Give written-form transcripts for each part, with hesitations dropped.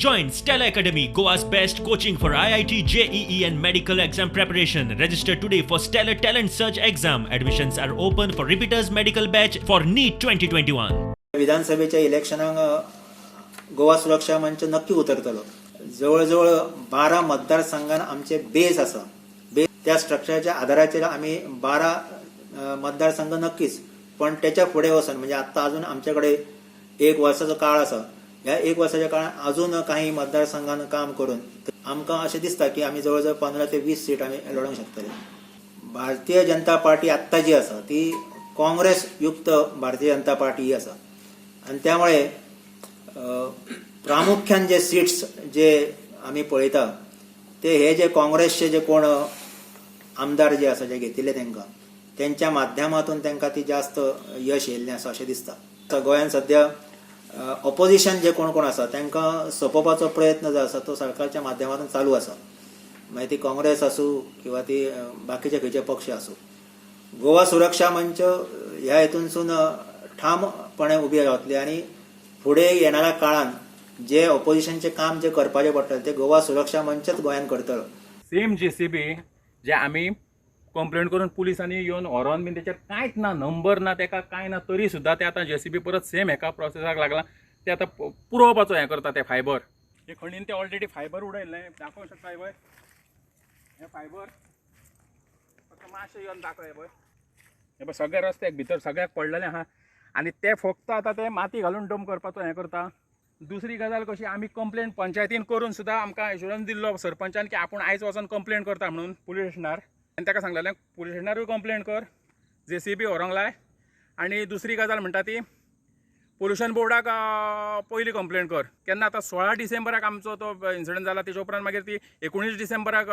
Join Stella Academy, Goa's best coaching for IIT, JEE, and medical exam preparation. Register today for Stellar Talent Search exam. Admissions are open for repeaters medical batch for NEET 2021. विधानसभेच्या इलेक्शनाक गोवा सुरक्षा मंच नक्की उतरतलो. जवळ जवळ 12 मतदारसंघान आमचे बेस आसा. बेस त्या स्ट्रक्चराच्या आधाराचेर आमी 12 मतदारसंघ नक्कीच, पण त्याच्या फुडें वचून म्हणजे आत्तां अजून आमचे कडेन एक वर्साचो काळ आसा. ह्या एक वर्साच्या काळात अजून काही मतदारसंघान काम करून आमकां अशें दिसता की आमी जवळ जवळ 15 ते 20 सीट आमी लडोवंक शकतले. भारतीय जनता पार्टी आत्तां जी आसा ती काँग्रेस युक्त भारतीय जनता पार्टी ही आसा आनी त्यामुळे प्रामुख्यान जे सीट्स जे आमी पळयता ते हे जे काँग्रेसचे जे कोण आमदार जे आसा, जे घेतिल्ले तांकां, तेंच्या माध्यमातून तांकां ती जास्त यश येयल्लें आसा अशें दिसता. आतां गोंयांत सद्या ऑपोजिशन जे कोण कोण आसा तांकां सोंपोवपाचो प्रयत्न जो आसा तो सरकारच्या माध्यमातून चालू आसा. मागीर ती काँग्रेस आसूं किंवा ती बाकीचे खंयचे पक्ष आसूं, गोवा सुरक्षा मंच ह्या हेतूनसून ठामपणे उबी रावतली आनी फुडें येणाऱ्या काळान जे ऑपोजिशनचें काम जे करपाचें पडटलें तें गोवा सुरक्षा मंचच गोंयांत करतलो. सेम जेसीबी जे आमी कंप्लेन करून पुलिसांनी येवन व्हरोन बीन तेचेर कांयच ना, नंबर ना तेका, कांय ना, तरी सुद्दां ते आतां जेसीबी परत सेम हेका प्रोसेसाक लागला. ते आतां पुरोवपाचो हें करता. ते फायबर हे खणीन ते ऑलरेडी फायबर उडयल्लें दाखोवंक शकता. हे पळय, हे फायबर फक्त मातशें येवन दाखय. हे पळय, हे पळय, सगळ्या रस्त्याक भितर सगळ्याक पडलेलें आहा आनी ते फक्त आतां ते माती घालून डंप करपाचो हें करता. दुसरी गजाल कशी, आमी कंप्लेन पंचायतीन करून सुद्दां आमकां एश्युरन्स दिल्लो सरपंचान की आपूण आयज वचोन कंप्लेन करता म्हणून पुलीस स्टेशनार. आनी ताका सांगलेलें, पुलीस स्टेशनारूय कंप्लेन कर, जेसीबी व्हरोंक लाय आनी दुसरी गजाल म्हणटा ती पोल्युशन बोर्डाक पयली कंप्लेन कर. केन्ना आतां 16 डिसेंबराक आमचो तो इन्सिडंट जाला. तेच्या उपरांत मागीर ती 19 डिसेंबराक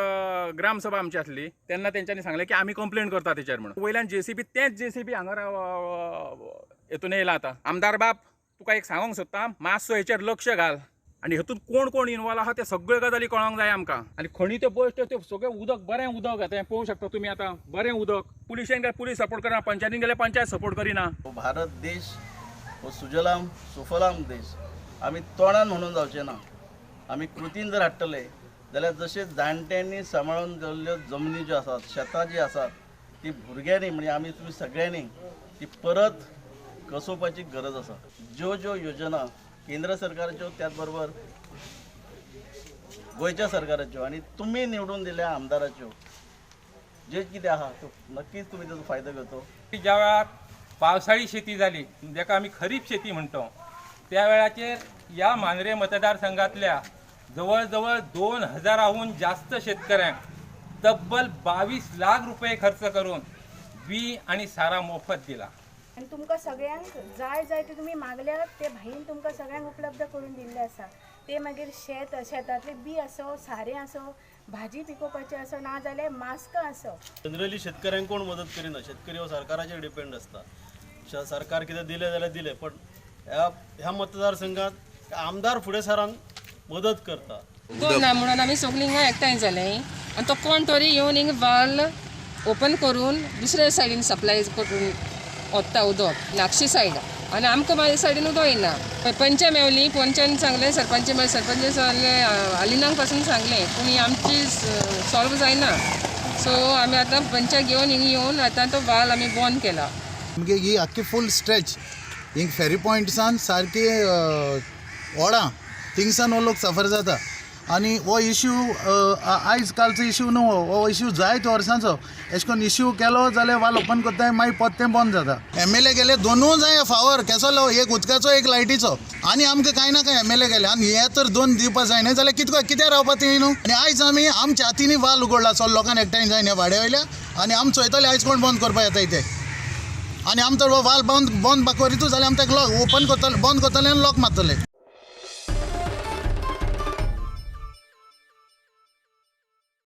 ग्रामसभा आमची आसली तेन्ना तेंच्यांनी सांगलें की आमी कंप्लेन करता तेचेर म्हणून. वयल्यान जेसीबी, तेंच जेसीबी हांगा हेतून येयला. आतां आमदार बाब, तुका एक सांगूंक सोदता, मातसो हेचेर लक्ष घाल आनी हेतून कोण कोण इनवॉल्व आहा ते सगळ्यो गजाली कळोंक जाय आमकां. आनी खणी त्यो बेश्ट्यो, त्यो सगळें उदक, बरें उदक तें पळोवंक शकता तुमी आतां, बरें उदक. पुलिशेन गेल्यार पुलीस सपोर्ट करना, पंचायतीन गेल्यार पंचायत सपोर्ट करिना. हो भारत देश हो सुजलाम सुफलाम देश आमी तोंडान म्हणून जावचें ना. आमी कृतीन जर हाडटले जाल्यार जशें जाणट्यांनी सांबाळून दवरल्ल्यो जमनी ज्यो आसात, शेतां जीं आसात, ती भुरग्यांनी म्हणजे आमी तुमी सगळ्यांनी ती परत कसोवपाची गरज आसा. ज्यो ज्यो योजना केंद्र सरकाराच्यो, त्याच बरोबर गोंयच्या सरकाराच्यो आनी तुमी निवडून दिल्ल्या आमदाराच्यो जे कितें आहा तो नक्कीच तुमी तेजो फायदो घेवचो. ज्या वेळार पावसाळी शेती जाली, जाका आमी खरीप शेती म्हणटा, त्या वेळाचेर ह्या मांद्रे मतदारसंघातल्या जवळ जवळ 2000हून जास्त शेतकऱ्यांक तब्बल 22 लाख रुपये खर्च करून बी आणि सारा मोफत दिला. आनी तुमकां सगळ्यांक जाय जाय ते तुमी मागल्यात ते भाईन तुमकां सगळ्यांक उपलब्ध करून दिल्ले आसा. ते मागीर शेतांतले बी आसो, सारें आसो, भाजी पिकोवपाचें आसो, ना जाल्यार मास्कां आसो. जनरली शेतकऱ्यांक कोण मदत करिना. शेतकरी हो सरकाराचेर डिपेंड आसता. सरकार कितें दिलें जाल्यार दिलें, पण ह्या ह्या मतदारसंघात आमदार फुडें सरान मदत करता. उदक ना म्हणून आमी सगळीं हिंगा एकठांय जाले आनी तो कोण तरी येवन हिंगा वाल ओपन करून दुसऱ्या सायडीन सप्लाय करून वता उदक नागशी सायड आनी आमकां मागीर सायडीन उदक येना. पंचां मेवली, पंचान सांगलें, सरपंच मेळ्ळे, सरपंच सांगलें, आलिनाक पासून सांगलें, पूण ही आमची सॉल्व जायना. सो आमी आतां पंचाक घेवन हिंगा येवन आतां तो वाल आमी बंद केला. म्हणजे ही आख्खी फूल स्ट्रेच हिंग फेरी पॉयंटसान सारकी ओडा थिंगसान हो लोक सफर जाता आनी हो इश्यू आयज कालचो इश्यू न्हू, हो इश्यू जायते वर्सांचो. एशें कोन्न इश्यू केलो जाल्यार वाल ओपन करताय, मागीर परतें बंद जाता. एमएलए गेले दोनूय जाय फावर केसलो, एक उदकाचो, एक लायटीचो आनी आमकां कांय ना कांय एमएलए गेले आनी हे तर दोन दिवपा जायना जाल्यार कितको कित्याक रावपा ती न्हू. आनी आयज आमी आमच्या हातींनी वाल उगडला, सो लोकांक एकठांय जायना वाड्या वयल्या आनी आमी चोयतले आयज कोण बंद करपा येता ते आनी आमी तर वाल बंद बंद करीत जाल्यार आमी ताका लॉक ओपन करतले, बंद करतले आनी लॉक मारतले.